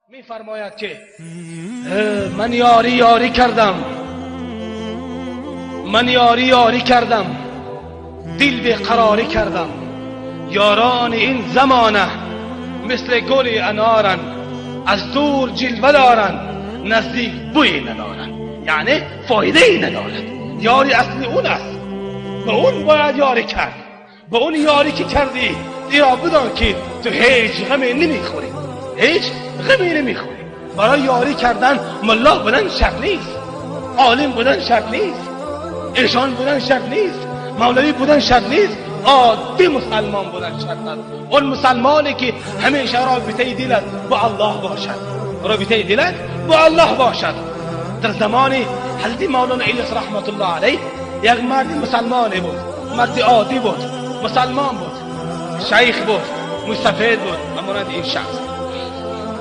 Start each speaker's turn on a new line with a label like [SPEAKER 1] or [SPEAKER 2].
[SPEAKER 1] میفرماید که من یاری یاری کردم، من یاری یاری کردم، دل به قراری کردم. یاران این زمانه مثل گل انارن، از دور جلوه دارن، نزدیک بوی ندارن، یعنی فایده ای ندارد. یاری اصلی اون است، به اون باید یاری کرد. به اون یاری که کردی ایرا بدان که تو هیچ غمی نمیخوری، هیچ غمی نمیخوری. برای یاری کردن ملا بودن شرط نیست، عالم بودن شرط نیست، ایشان بودن شرط نیست، مولوی بودن شرط نیست، عادی مسلمان بودن شرط است. اون مسلمانی که همیشه رابطه دلت با الله باشد، رابطه دلت با الله باشد. در زمان حضرت مولانا الیاس رحمت الله علیه یک مرد مسلمانی بود، مرد عادی بود، مسلمان بود، شیخ بود، مستفید بود، همانند این شخص.